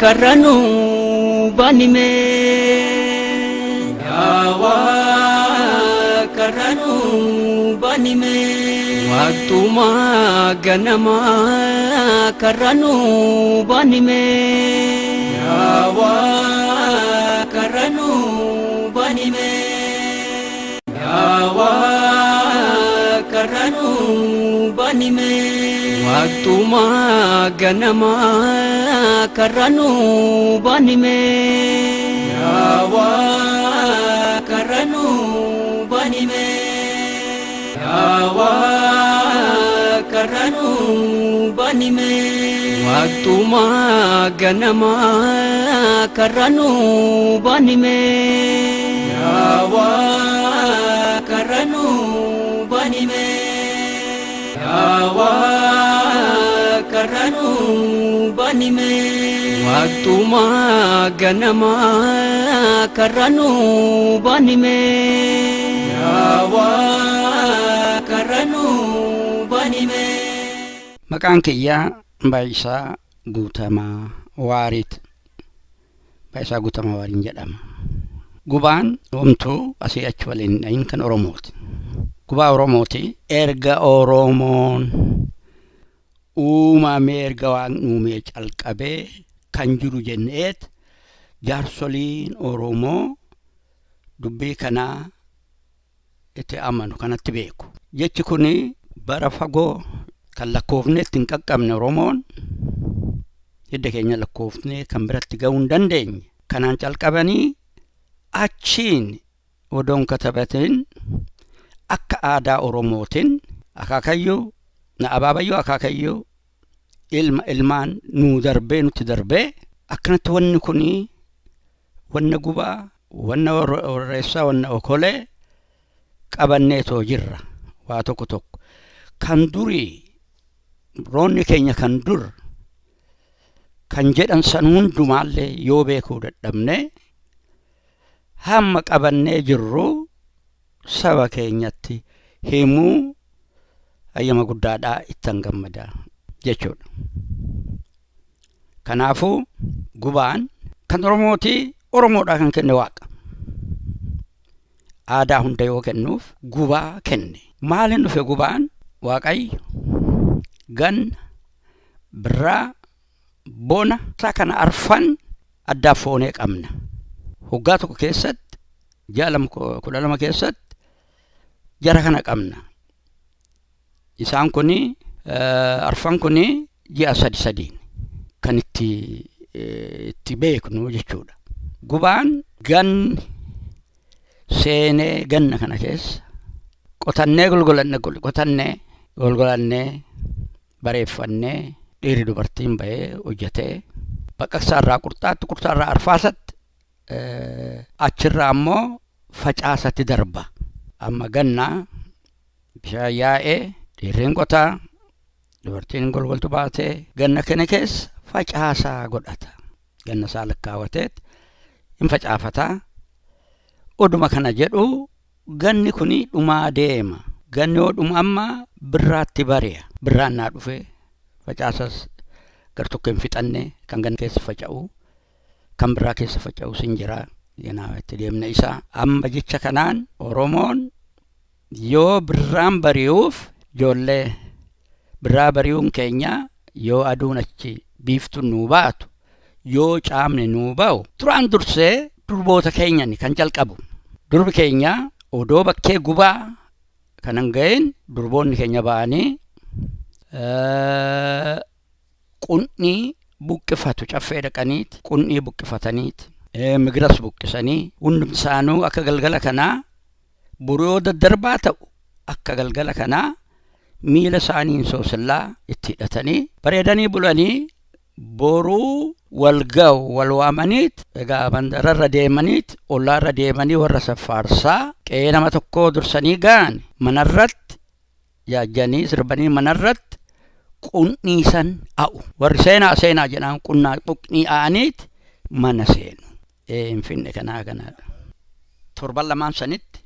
Karra nuu banime. Yaa waa karra nuu banime. Waaqtumaa ganamaa karra nuu banime. Yaa waa karra nuu banime. Yaa waa karra nuu banime. Waaqtumaa ganamaa karra nuu banime. Yaa waa karra nuu banime. Yaa waa karra nuu banime. Waaqtumaa ganamaa karra nuu banime. Yaa waa karra nuu banime. Yaa waa karra nuu banime. Waaqtumaa ganamaa karra nuu banime. Yaa waa karra nuu banime. Maqaan kiyyaa Baay'isaa Guutamaa Waariiti. Baay'isaa Guutamaa Waariin jedhama. Gubaan homtuu asii achi waliin hin dhahin kan Oromooti. Gubaa Oromooti. Erga Oromoon uumamee, erga waan uumee calqabee kan jiru jenneet jaarsoliin Oromoo dubbii kanaa itti amanu kanatti beeku. Jechi kun bara fagoo kan lakkoofnee itti hin qaqqabne, Oromoon hidda keenya lakkoofnee kan biratti ga'uu hin dandeenye. Kanaan calqabanii achiin odoon katabatin akka aadaa Oromootiin akaakayyuu na abaabayyuu, akaakayyuu, ilma ilmaan nuu darbee nutti darbee akkanatti wanni kunii, wanna gubaa, wanna warreessaa, wanna okolee qabanneetoo jirra. Waa tokko tokko kan durii roonni keenya kan dur kan jedhan san hundumaallee yoo beekuu dadhabne, hamma qabannee jirru saba keenyatti himuu hayyama guddaadhaa ittan gammadaa jechuudha. Kanaafuu gubaan kan Oromooti, Oromoodhaa kan kenne Waaqa. Aadaa hunda yoo kennuuf gubaa kenne. Maaliin dhufe gubaan? Waaqayyo ganna, birraa, bona isaa kana arfan addaaf foonee qabna. Waggaa tokko keessatti, ji'a 12 keessatti jara kana qabna. Isaan kuni arfan kuni ji'a sadi sadiin kan itti beeknu jechuudha. Gubaan ganni seenee ganna kana keessa qotannee golgolanne, qotannee golgolannee bareeffannee, dhiirri dubartiin bahee hojjetee baqaqsaa irraa qurxaatti, qurxaa irraa arfaasatti, achirraa ammoo facaasatti darba. Amma gannaa bishaan yaa'ee dhiirriin qotaa, dubartiin golgoltu baatee ganna kana keessa facaasaa godhata. Ganna isaa lakkaawwateet hin facaafataa. Oduma kana jedhu ganni kuni dhumaa deema. Ganni yoo dhumu amma birraatti bari'a. Birraan naa dhufe facaasas gar tokko hin fixanne, kan ganna keessa faca'u, kan birraa keessa faca'us hin jira. Ganaa itti deemna isaa. Amma jecha kanaan Oromoon yoo birraan bari'uuf, ijoollee birraa bari'uun keenya yoo aduun achi biiftuun nuu baatu, yoo caamni nuu ba'u, duraan dursee durboota keenyani kan calqabu. Durbi keenya odoo bakkee gubaa kan hin ga'in durboonni keenya ba'anii qun'ii buqqifatu, caffee dhaqaniiti qun'ii buqqifataniiti migiras buqqisanii, hundumti isaanuu akka galgala kanaa boru yoo daddarbaa ta'u akka galgala kanaa miila isaaniin soosillaa itti hidhatanii bareedanii bulanii boruu wal ga'u, wal waamaniit egaa mandararra deemaniit ollaarra deemanii warra saffaarsaa qe'ee nama tokkoo dursanii ga'an manarratti jaajjanii sirbanii manarratti qun'ii san a'u. Warri seenaa seenaa jedhaan qunnaa quqnii a'aniit mana seenu. Hin finne kanaa kanaadha. Torban lamaan sanitti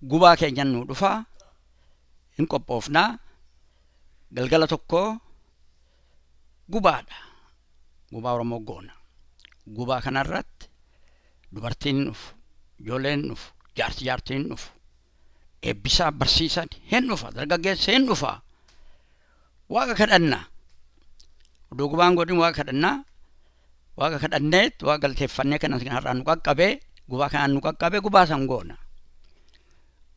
gubaa keenyan nuu dhufaa, hin qophoofnaa, galgala tokko gubaadha. Gubaa Oromoo goona. Gubaa kanarratti dubartiin dhufu, ijoolleen dhufu, jaarsi jaartiin dhufu, eebbisaa barsiisan hin dhufa, dargaggeessi hin dhufa. Waaqa kadhannaa. Oduu gubaan godhin waaqa kadhannaa. Waaqa kadhanneet waaqa galateeffannee kana har'aan nu qaqqabee, gubaa kanaan nu qaqqabee, gubaa san goona.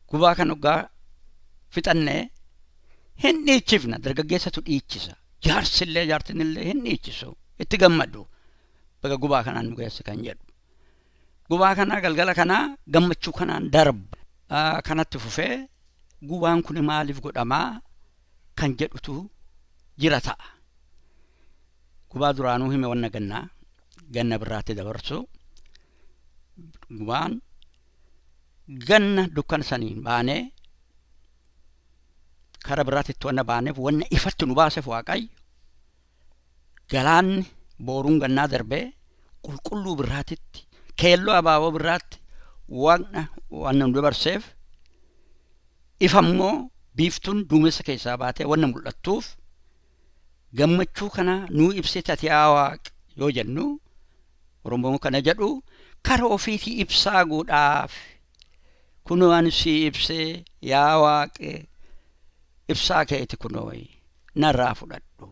Gubaa kan dhugaa fixannee hin dhiichifna, dargaggeessatu dhiichisa. Jaarsillee jaartinillee hin dhiichisu, itti gammadu, baga gubaa kanaan nu geesse kan jedhu. Gubaa kana galgala kanaa gammachuu kanaan darba. Kanatti fufee gubaan kun maaliif godhamaa kan jedhutu jira ta'a. Gubaa duraanuu hime, wanna gannaa ganna birraatti dabarsu. Gubaan ganna dukkana saniin baanee kara biraatti itti wanna baaneef, wanna ifatti nu baaseef, Waaqayyo galaanni booruun gannaa darbee qulqulluu birraatitti, keelloo abaaboo birraatti waaqna wanna nu dabarseef, ifa immoo biiftuun duumessa keessaa baatee wanna mul'attuuf, gammachuu kana nuu ibsite ati yaa Waaq yoo jennu, Oromoon kana jedhu kara ofiitii ibsaa godhaaf. Kunoo ani sii ibsee yaa Waaqe, ibsaa keeti kunoo narraa fudhadhu,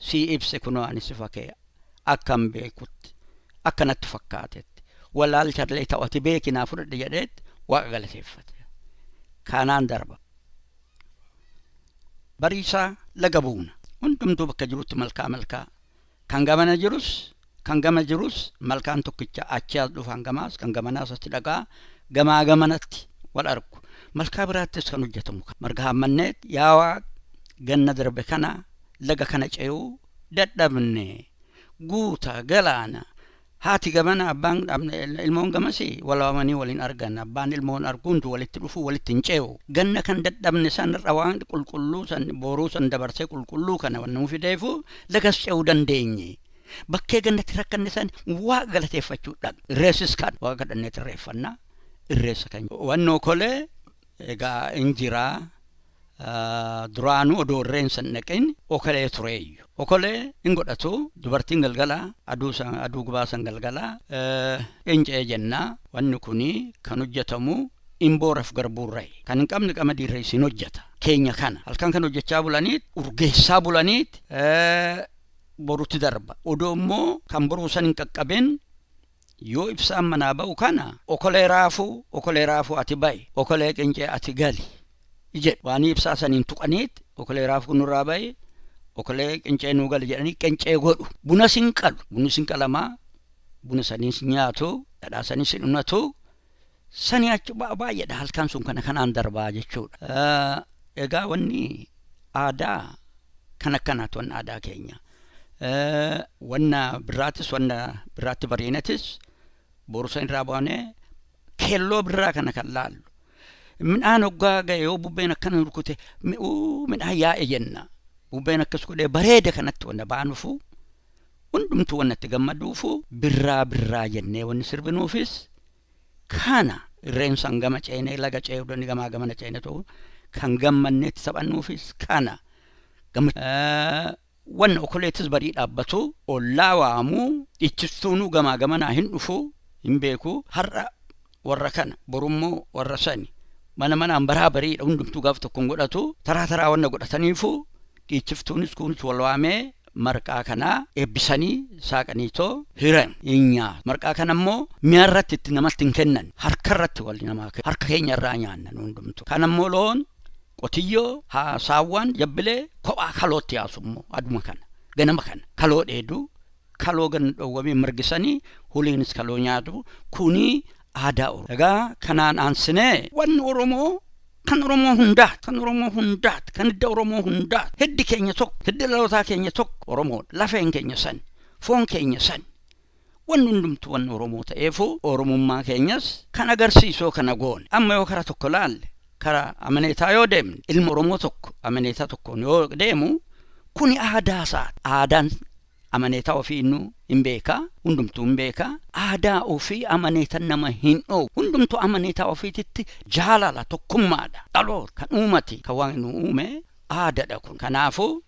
sii ibse, kunoo ani sifa kee akkan beekutti, akka natti fakkaatetti walaalchallee ta'u ati beeki, naa fudhadhe jedheetti Waaqa galateeffate. Kanaan darba. Bariisaa laga buuna. Hundumtuu bakka jirutti malkaa malkaa kan gamana jirus kan gama jirus, malkaan tokkicha achi as dhufan, gamaas kan gamanaas achi dhaqaa, gamaa gamanatti wal argu. Malkaa biraattis kan hojjetamu marga haammanneet, yaa Waaq, ganna darbe kana laga kana ce'uu dadhabne, guuta galaana, haati gamana, abbaan ilmoon gamasi wal waamanii waliin argan, abbaan ilmoon arguuntu walitti dhufuu walitti hin ce'u. Ganna kan dadhabne san irra waan qulqulluu san booruu san dabarsee qulqulluu kana waan nuu fideefu lagas ce'uu dandeenye. Bakkee gannatti rakkanne san Waaqa galateeffachuu dhaqna. Irreessis kan Waaqa kadhanneet irreeffannaa. Irreessa kan wannoo kolee egaa in jiraa. Duraanuu odoo irreensa hin dhaqin okolee tureeyyu. Okolee hin godhatu dubartiin galgala, aduu san, aduu gubaa san galgala qincee jenna. Wanni kuni kan hojjetamu imbooraaf garbuurrayi. Kan hin qabne qamadiirra isin hojjeta. Keenya kana halkan kan hojjechaa bulaniit, urgeessaa bulaniit borutti darba. Odoo immoo kan boruu san hin qaqqabin yoo ibsaan manaa ba'u kana, okolee raafuu, okolee raafuu ati ba'i, okolee qincee ati gali jedhu. Waanii ibsaa saniin tuqaniit, okolee raafuu nurraa ba'i, okolee qincee nuu gali jedhanii qincee godhu. Buna sin qalu, bunni sin qalamaa, buna saniis nyaatu, dhadhaa saniis hin unatu. Sanii achi baay'eedha, halkan sun kana kanaan darbaa jechuudha. Egaa wanni aadaa kan akkanaati, wanni aadaa keenya. Wanna birraatis, wanna birraatti bariinatis boru san irraa bu'anee keelloo birraa kana kan laallu. Midhaan hoggaa ga'e yoo bubbeen akkana rukute, midhaan yaa'e jenna. Bubbeen akkas godhee bareeda kanatti wanna baanufu, hundumtuu wanna itti gammaduufu, birraa birraa jennee wanni sirbinuufis kana. Irreensaan gama ceenee laga ce'uu gamaa gamana ceene ta'u kan gammannee itti taphannuufis kana. Wanna okoleetis barii dhaabbatu, ollaa waamuu, dhichistuunuu gamaa gamanaa hin dhufu, hin beeku. Har'a warra kana, borummoo warra sani, mana manaan baraa bariidha, hundumtuu gaaf tokko hin godhatu, taraa taraa wanna godhataniifu dhiichiftuunis kunis wal waamee marqaa kanaa eebbisanii saaqaniitoo hiran, hin nyaatu. Marqaa kana immoo mi'a irratti itti namatti hin kennan, harka irratti wal namaa, harka keenya irraa nyaanna nu hundumtu. Kana immoo loon, qotiyyoo, saawwan, jabbilee kophaa kalootti yaasu immoo aduma kana ganama kana kaloo dheedu, kaloo gan dhowwamee margisanii, huliinis kaloo nyaatu. Kuni aadaa Oromoo. Egaa kanaan aansinee wanni Oromoo kan Oromoo hundaati, kan Oromoo hundaati, kan hidda Oromoo hundaati. Hiddi keenya tokko, hiddi dhalootaa keenya tokko Oromoodha. Lafeen keenya san, foon keenya san. Wanni hundumtu wanni Oromoo ta'eefu Oromummaa keenyas kan agarsiisoo kana goone. Amma yoo kara tokko laalle, kara amaneetaa yoo deemne, ilma Oromoo tokko amaneetaa tokkoon yoo deemu, kuni aadaa isaati. Aadaan amaneetaa ofii innu hin beekaa, hundumtuu hin beekaa. Aadaa ofii amaneetan nama hin dhoowwu. Hundumtuu amaneetaa ofiititti jaalala tokkummaadha. Dhaloota kan uumati, kan waan nu uume aadaadha kun. Kanaafuu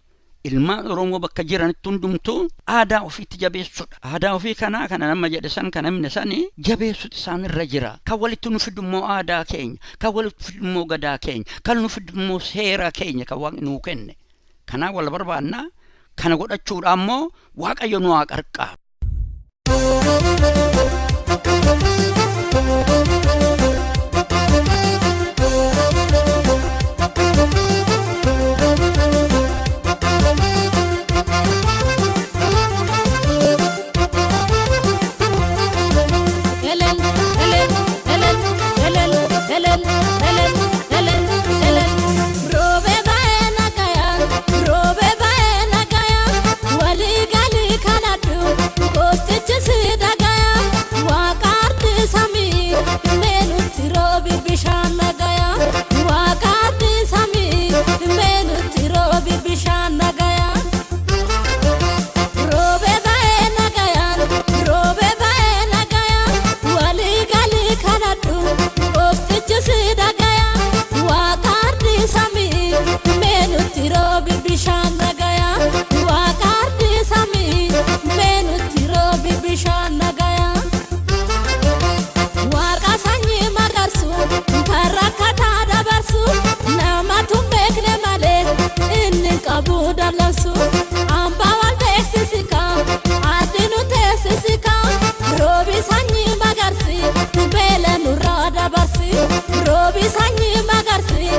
Ilmaan Oromoo bakka jiranitti hundumtuu aadaa ofiitti jabeessuudha. Aadaa ofii kanaa kana nama jedhe san kana namni sani jabeessuutu isaan irra jira. Kan walitti nu fidu immoo aadaa keenya, kan walitti fidu immoo gadaa keenya, kan nu fidu immoo seera keenya kan Waaqni nuu kenne. Kanaa wal barbaannaa kana godhachuudhaan immoo Waaqayyo nu haa qarqaaru. Elel, elel, elel, elel, elel, elel, elel, elel. Roobe bae nagaya, roobe bae nagaya, walii galii kadhadhu, gooftichi si dhagaya, waaqa ardi samii, mee nutti roobi bishaan nagaya, waaqa ardi samii, mee nutti roobi bishaan nagaya. Roobe bae nagayaan, roobe bae nagayaan, walii galii kadhadhu, gooftichi si dhagaya, waaqa ardi samii, mee nutti roobi bishaan nagaya, waaqa ardi samii, mee nutti roobi bishaan nagaya. Waaqa sanyii magarsu, kan rakkataa dabarsu, namatu hin beekne malee inni hin qabu dallansu. Hambaa wal beeksisika, addi nu teessisika, roobi sanyii magarsi, beela nurraa dabarsi. Roobi sanyii magarsi,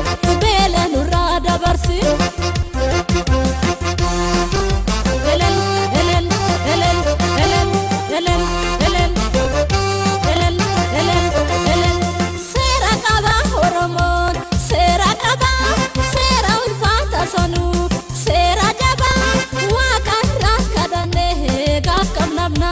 beela nurraa dabarsi. Elel, elel, elel, elel, elel, elel. Elel, elel, elel. Seera qaba Oromoon, seera qaba, seera ulfaata sanuu, seera jabaa, waaqa irraa kadhannee gaaf qabnamna.